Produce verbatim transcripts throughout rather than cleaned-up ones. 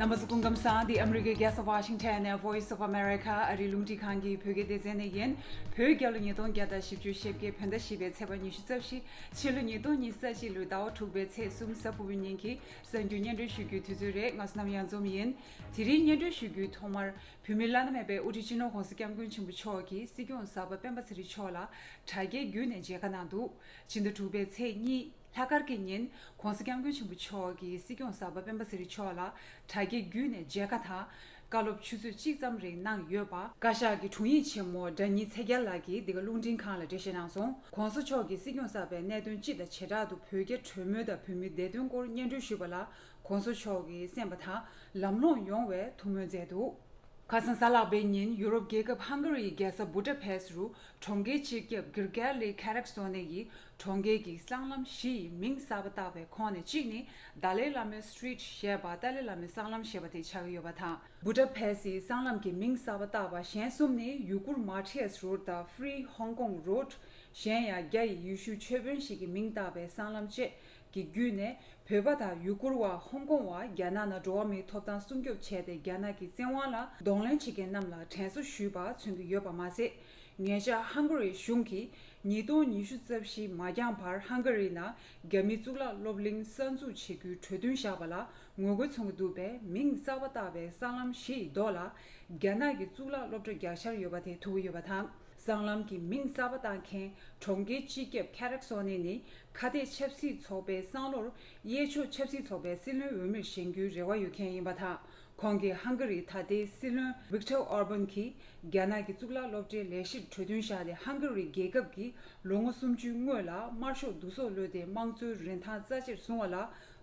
རྣམ་པ་ཚོ་སྐུ་ཁམས་བཟང་། འདི་ཨ་མི་རི་ཀའི་རྒྱལ་ས་ཝ་ཤིང་ཊོན་ནས་Voice of America ཨ་རིའི་རླུང་འཕྲིན་ཁང་གི་བོད་སྐད་སྡེ་ཚན་ནས་ཡིན། བོད་རྒྱལ་ལོ་ཉིས་སྟོང་བརྒྱ་དང་བཞི་བཅུ་ཞེ་བརྒྱད། བོད་ཟླ་བཞི་པའི་ཚེས་པ་ཉི་ཤུ་རྩ་བཞི། ཕྱི་ལོ་ཉིས་སྟོང་ཉི་ཤུ་རྩ་བཞི་ལོའི་ཟླ་བ་དྲུག་པའི་ཚེས་གསུམ་གཟའ་ཕུར་བུའི་ཉིན་གྱི་གསར་འགྱུར་སྙན་སྒྲོན་ཞུ་རྒྱུའི་དུས་ཚོད་རེད། ང་བསོད་ནམས་གཡང་འཛོམས་ཡིན། དེ་རིང་སྙན་སྒྲོན་ཞུ་རྒྱུའི་ཐོག་མར། བོད་མིའི་བླ་ན་མེད་པའི་དབུ་ཁྲིད་སྤྱི་ནོར་༸གོང་ས་༸སྐྱབས་མགོན་ཆེན་པོ་མཆོག་གིས་སྲིད་སྐྱོང་གསར་པ་སྤེན་པ་ཚེ་རིང་མཆོག་ལ་དྲ་རྒྱའི་བརྒྱུད་ནས་མཇལ་ཁ་གནང་འདུག་ཕྱི་ཟླ་དྲུག་པའི་ཚེས་གཉིས་ལྷག་དཀར་གྱི་ཉིན་༸གོང་ས་༸སྐྱབས་མགོན་ཆེན་པོ་མཆོག་གིས་སྲིད་སྐྱོང་གསར་པ་སྤེན་པ་ཚེ་རིང་མཆོག་ལ་དྲ་རྒྱའི་བརྒྱུད་ནས་མཇལ་ཁ་དང་། བཀའ་སློབ་ཆུ་ཚོད་གཅིག་ཙམ་རིང་གནང་ཡོད་པ། བཀའ་ཤག་གི་དྲུང་ཡིག་ཆེན་མོ་སྒྲ་ཉི་ཚེ་རྒྱལ་ལགས་ཀྱིས་འདི་ག་རླུང་འཕྲིན་ཁང་ལ་འགྲེལ་བཤད་གནང་སོང་། ༸གོང་ས་མཆོག་གིས་སྲིད་སྐྱོང་གསར་པའི་གནད་དོན་སྤྱི་དང་བྱེ་བྲག་ཏུ་བོད་རྒྱ་གྲོས་མོལ་དང་བོད་མིའི་བདེ་དོན་སྐོར་སྙན་སྒྲོན་ཞུས་པ་ལ་༸གོང་ས་མཆོག་གིས་གསན་པ་དང་ལམ་ལྷོང་ཡོང་བའི་ཐུགས་སྨོན་མཛད་འདུག་ཁ་སང་གཟའ་ལྷག་པའི་ཉིན་ཡུ་རོབ་རྒྱལ་ཁབ་ཧང་ག་རིའི་རྒྱལ་ས་བུ་ཏ་ཕེས་རུ་གྲོང་ཁྱེར་སྤྱི་ཁྱབ་གིར་གེ་ལི་ཁ་རེག་སོ་ནེ་ཡིས་གྲོང་ཁྱེར་གྱི་སྲང་ལམ་བཞི་ཡི་མིང་གསར་པ་བཏགས་པའི་ཁོངས་ནས་གཅིག་ནི་ཏཱ་ལའི་བླ་མའི་སི་ཊི་རིཊ་ཞེས་པ་ཏཱ་ལའི་བླ་མའི་སྲང་ལམ་ཞེས་པ་དེ་ཆགས་ཀྱི་ཡོད་པ་དང་། བུ་ཏ་ཕེས་སི་སྲང་ལམ་གྱི་མིང་གསར་པ་བཏགས་པ་གཞན་གསུམ་ནི་ཡུ་གུར་མར་ཊི་ཡས་རོཌ་དང་Free Hong Kong Road། གཞན་ཡང་རྒྱ་ཡི་ཡེ་ཤུའི་ཆོས་དཔོན་ཞིག་གི་མིང་བཏགས་པའི་སྲང་ལམ་བཅས་ཀྱི་བརྒྱུད་ནས། བོད་པ་དང་ཡུ་གུར་བ་ཧོང་ཀོང་བ་རྒྱ་ནག་ནང་འགྲོ་བ་མིའི་ཐོབ་ཐང་སྲུང་སྐྱོབ་བྱས་ཏེ་རྒྱ་ནག་གི་བཙན་དབང་ལ་གདོང་ལེན་བྱེད་མཁན་རྣམས་ལ་དྲན་གསོ་ཞུས་པ་མཚོན་གྱི་ཡོད་པ་མ་ཟད། ཉེ་ཆར་ཧང་ག་རིའི་གཞུང་གིས་ཉིས་སྟོང་ཉི་ཤུ་རྩ་བཞི་མ་འགྱངས་བར་ཧང་ག་རི་ནང་རྒྱ་མིའི་གཙུག་ལག་སློབ་གླིང་གསར་འཛུགས་བྱེད་རྒྱུའི་གྲོས་མཐུན་བཞག་པ་ལ་ངོ་རྒོལ་མཚོན་གྱི་འདུག་པས། མིང་གསར་པ་བཏགས་པའི་སྲང་ལམ་བཞི་ཡི་མདོ་ལ་རྒྱ་ནག་གི་གཙུག་ལག་སློབ་གྲྭ་རྒྱག་འཆར་ཡོད་པ་དེ་ཐུག་གི་ཡོད་པ་དང་། སྲང་ལམ་གྱི་མིང་གསར་པ་བཏགས་མཁན་གྲོང་ཁྱེར་སྤྱི་ཁྱབ་ཁ་རེག་སོ་ནེ་ནི་ཁ་གཏད་ཆབ་སྲིད་ཚོགས་པའི་སང་ལོར་གཡས་ཕྱོགས་ཆབ་སྲིད་ཚོགས་པའི་སྲིད་བློན་འོས་མིར་བཞེངས་རྒྱུའི་རེ་བ་ཡོད་མཁན་ཡིན་པ་དང་། ཁོང་གིས་ཧང་ག་རིའི་ད་ལྟའི་སྲིད་བློན་ཝིག་ཏོར་ཨོར་བན་གྱིས་རྒྱ་ནག་གི་གཙུག་ལག་སློབ་གྲྭའི་ལས་གཞིར་གྲོས་མཐུན་བཞག་སྟེ། ཧང་ག་རི་རྒྱལ་ཁབ་ཀྱིས་ལོ་ངོ་སུམ་ཅུའི་སྔོན་ལ་དམར་ཤོག་བསྡུ་གསོག་བློས་ཏེ་དམངས་གཙོའི་རིན་ཐང་རྩ་ཆེར་བཟུང་བ་ལ་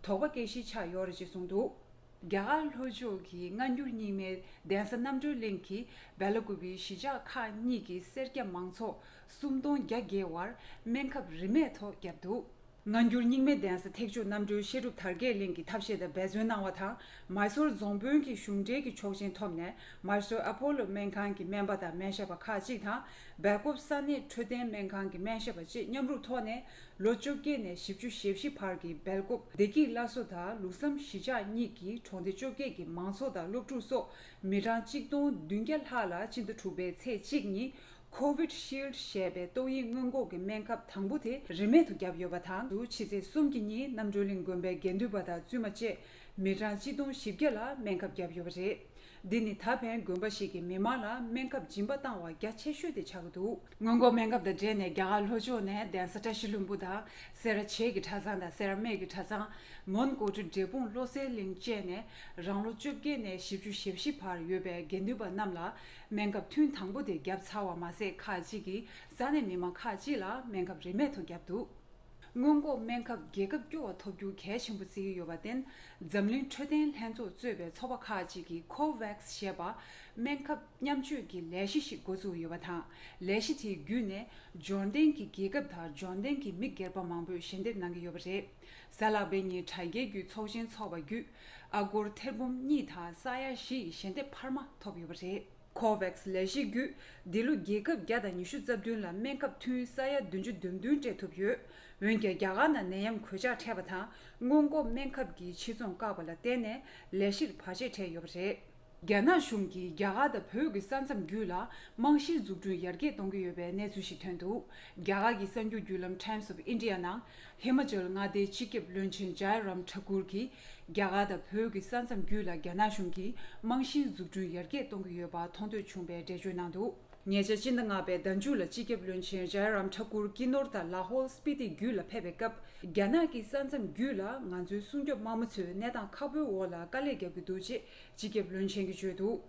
དོགས་པ་སྐྱེ་གཞི་ཆགས་ཡོད་རེད་ཅེས་གསུངས་འདུག་རྒྱ་གར་ལྷོ་ཕྱོགས་ཀྱི་སྔ་འགྱུར་རྙིང་མའི་གདན་ས་རྣམ་གྲོལ་གླིང་གིས་སྦེལ་ཀོབ་པའི་གཞིས་ཆགས་ཁག་གཉིས་ཀྱི་སེར་སྐྱ་མང་ཚོགས་སུམ་སྟོང་བརྒྱ་བརྒལ་བར་སྨན་ཁབ་རིན་མེད་ཐོག་བརྒྱབ་འདུག་སྔ་འགྱུར་རྙིང་མའི་གདན་ས་ཐེག་མཆོག་རྣམ་གྲོལ་བཤད་སྒྲུབ་དར་རྒྱས་གླིང་གིས་ཐབས་ཤེས་དང་འབད་བརྩོན་གནང་བ་དང་། མཱི་སོར་རྫོང་དཔོན་གྱི་གཞུང་འབྲེལ་གྱི་ཆོག་མཆན་ཐོབ་ནས། མཱི་སོར་ཨ་པོ་ལོ་སྨན་ཁང་གི་སྨན་པ་དང་སྨན་ཞབས་པ་ཁག་ཅིག་དང་། སྦེལ་ཀོབ་ས་གནས་འཕྲོད་བསྟེན་སྨན་ཁང་གི་སྨན་ཞབས་པ་བཅས་མཉམ་རུབ་ཐོག་ནས། ལོ་བཅོ་བརྒྱད་ནས་བཞི་བཅུ་ཞེ་བཞི་བར་གྱི་སྦེལ་ཀོབ་བདེ་སྐྱིད་བླ་བཟོ་དང་ལུགས་བསམ་གཞིས་ཆགས་གཉིས་ཀྱི་གྲོང་སྡེ་བཅོ་བརྒྱད་ཀྱི་མང་ཚོགས་དང་སློབ་ཕྲུག་སོགས་མི་གྲངས་གཅིག་སྟོང་བདུན་བརྒྱ་ལྷག་ལ་ཕྱི་ཟླ་དྲུག་པའི་ཚེས་གཅིག་ཉིན་Covid Shield ཞེས་པའི་ཏོག་དབྱིབས་སྔོན་འགོག་གི་སྨན་ཁབ་དང་པོ་དེ་རིན་མེད་དུ་བརྒྱབ་ཡོད་པ་དང་། ཕྱི་ཚེས་གསུམ་གྱི་ཉིན་རྣམ་གྲོལ་གླིང་དགོན་པའི་དགེ་འདུན་པ་དང་བཙུན་མ་བཅས་མི་གྲངས་གཅིག་སྟོང་བཞི་བརྒྱ་ལ་སྨན་ཁབ་བརྒྱབ་ཡོད་པ་རེད། འདི་ནི་ད་ཕན་དགོན་པ་ཞིག་གིས་མི་མང་ལ་སྨན་ཁབ་སྦྱིན་པ་བཏང་བ་རྒྱ་ཆེ་ཤོས་དེ་ཆགས་ཀྱི་འདུག་སྔོན་འགོག་སྨན་ཁབ་དང་འབྲེལ་ནས་རྒྱ་གར་ལྷོ་ཕྱོགས་ནས་གདན་ས་བཀྲ་ཤིས་ལྷུན་པོ་དང་། སེ་ར་བྱེས་ཀྱི་གྲྭ་ཚང་དང་སེ་ར་སྨད་ཀྱི་གྲྭ་ཚང་། མོན་གོ་ཊི་འབྲས་སྤུངས་བློ་གསལ་གླིང་བཅས་ནས་རང་ལོ་བཅོ་བརྒྱད་ནས་བཞི་བཅུ་ཞེ་བཞི་བར་ཡོད་པའི་དགེ་འདུན་པ་རྣམས་ལ་སྨན་ཁབ་ཐུན་དང་པོ་དེ་བརྒྱབ་ཚར་བ་མ་ཟད། ཁག་ཅིག་གིས་ས་གནས་མི་མང་ཁག་ཅིག་ལ་སྨན་ཁབ་རིན་མེད་ཐོག་བརྒྱབ་འདུག་སྔོན་འགོག་སྨན་ཁབ་རྒྱལ་ཁབ་སྐྱོ་བ་ཐོབ་རྒྱུ་གལ་ཆེན་པོ་བརྩི་གི་ཡོད་པར་བརྟེན། འཛམ་གླིང་འཕྲོད་བསྟེན་ལྷན་ཚོགས་གཙོས་པའི་ཚོགས་པ་ཁག་ཅིག་གིས་ཁོ་ཝེག་སི་ཞེས་པ་སྨན་ཁབ་མཉམ་སྤྱོད་ཀྱི་ལས་གཞི་ཞིག་འགོ་བཙུགས་ཡོད་པ་དང་། ལས་གཞི་དེའི་བརྒྱུད་ནས་འབྱོར་ལྡན་གྱི་རྒྱལ་ཁབ་དང་འབྱོར་ལྡན་གྱི་མི་སྒེར་པ་མང་པོས་ཞལ་འདེབས་གནང་གི་ཡོད་པ་རེད། གཟའ་ལྷག་པའི་ཉིན་དྲ་རྒྱའི་བརྒྱུད་ཚོགས་ཆེན་འཚོགས་པ་བརྒྱུད། ཨ་སྒོར་ཐེར་འབུམ་གཉིས་དང་ས་ཡ་བཞི་ཡི་ཞལ་འདེབས་འཕར་མ་ཐོབ་ཡོད་པ་རེད། ཁོ་ཝེག་སི་ལས་གཞི་བརྒྱུད་འདི་ལོ་རྒྱལ་ཁབ་བརྒྱ་དང་ཉི་ཤུ་རྩ་བདུན་ལ་སྨན་ཁབ་ཐུན་ས་ཡ་བདུན་ཅུ་དོན་བདུན་སྤྲད་ཐུབ་ཡོད། འོན་ཀྱང་། རྒྱ་གར་ནང་ནད་ཡམས་གོད་ཆག་འཕྲད་པ་དང་། སྔོན་འགོག་སྨན་ཁབ་ཀྱི་ཕྱིར་ཚོང་བཀག་པ་ལ་བརྟེན་ནས་ལས་གཞིར་བར་ཆད་འཕྲད་ཡོད་པ་རེད། རྒྱ་ནག་གཞུང་གིས་རྒྱ་གར་དང་བོད་ཀྱི་ས་མཚམས་བརྒྱུད་ལ་རྨང་གཞིའི་འཛུགས་སྐྲུན་ཡར་རྒྱས་གཏོང་གི་ཡོད་པའི་གནས་ཚུལ་ཞིག་ཐོན་འདུག་རྒྱ་གར་གྱི་གསར་འགྱུར་བརྒྱུད་ལམ་Times of India ནང་། ཧི་མ་ཅལ་མངའ་སྡེའི་སྤྱི་ཁྱབ་བློན་ཆེན་ཇའི་རམ་ཐ་ཀུར་གྱིས། རྒྱ་གར་དང་བོད་ཀྱི་ས་མཚམས་བརྒྱུད་ལ་རྒྱ་ནག་གཞུང་གིས་རྨང་གཞིའི་འཛུགས་སྐྲུན་ཡར་རྒྱས་གཏོང་གི་ཡོད་པ་མཐོང་ཐོས་བྱུང་བའི་འགྲེལ་བརྗོད་གནང་འདུག་ཉེ་ཆར་སྤྱི་ཟླ་ལྔ་པའི་ཟླ་མཇུག་ལ་སྤྱི་ཁྱབ་བློན་ཆེན་ཇའི་རམ་ཐ་ཀུར་ཀི་ནོར་དང་ལ་ཧོལ་སྤི་ཏི་བརྒྱུད་ལ་ཕེབས་པའི་སྐབས། རྒྱ་ནག་གི་ས་མཚམས་བརྒྱུད་ལ་ང་ཚོའི་སྲུང་སྐྱོབ་དམག་མི་ཚོས་གནས་སྟངས་ཁག་པོའི་འོག་ལ་དཀའ་ལས་བརྒྱབ་ཀྱི་འདུག་ཅེས་སྤྱི་ཁྱབ་བློན་ཆེན་གྱིས་བརྗོད་འདུག་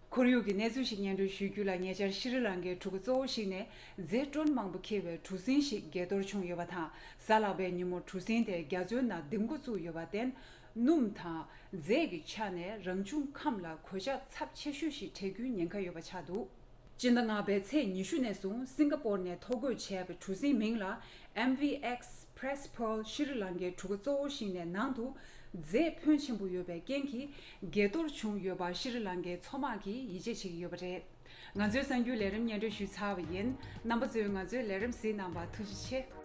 ཁོར་ཡུག་གི་གནས་ཚུལ་ཞིག་སྙན་སྒྲོན་ཞུ་རྒྱུ་ལ། ཉེ་ཆར་ཤྲི་ལང་ཀའི་གྲུ་ཁ་གཙོ་བོ་ཞིག་ནས་རྫས་ཀྲོན་མང་པོ་འཁྱེར་བའི་གྲུ་གཟིངས་ཤིག་འགས་གཏོར་བྱུང་ཡོད་པ་དང་། གཟའ་ལྷག་པའི་ཉིན་མོར་གྲུ་གཟིངས་དེ་རྒྱ་མཚོའི་ནང་ལྡིང་འགོ་བཙུགས་ཡོད་པར་བརྟེན། སྣུམ་དང་རྫས་ཀྱི་ཆ་ནས་རང་བྱུང་ཁམས་ལ་གོད་ཆག་ཚབས་ཆེ་ཤོས་ཤིག་འཕྲད་རྒྱུའི་ཉེན་ཁ་ཡོད་པ་ཆགས་འདུག་སྤྱི་ཟླ་ལྔ་པའི་ཚེས་ཉི་ཤུ་ནས་བཟུང་སིང་ག་པོར་ནས་ཐོ་འགོད་བྱས་པའི་གྲུ་གཟིངས་མིང་ལ་M V X Press Pearl ཤྲི་ལང་ཀའི་གྲུ་ཁ་གཙོ་བོ་ཞིག་ནས་ནང་དུ་རྫས་ཕོན་ཆེན་པོ་ཡོད་པའི་རྐྱེན་གྱིས་འགས་གཏོར་བྱུང་ཡོད་པ་ཤྲི་ལང་ཀའི་མཚོ་དམག་གིས་ཡིད་ཆེས་བྱེད་ཀྱི་ཡོད་པ་རེད། ང་ཚོའི་གསར་འགྱུར་ལས་རིམ་སྙན་སྒྲོན་ཞུས་ཚར་བ་ཡིན། རྣམ་པ་ཚོས་ང་ཚོའི་ལས་རིམ་གཟིགས་གནང་བར་ཐུགས་རྗེ་ཆེ།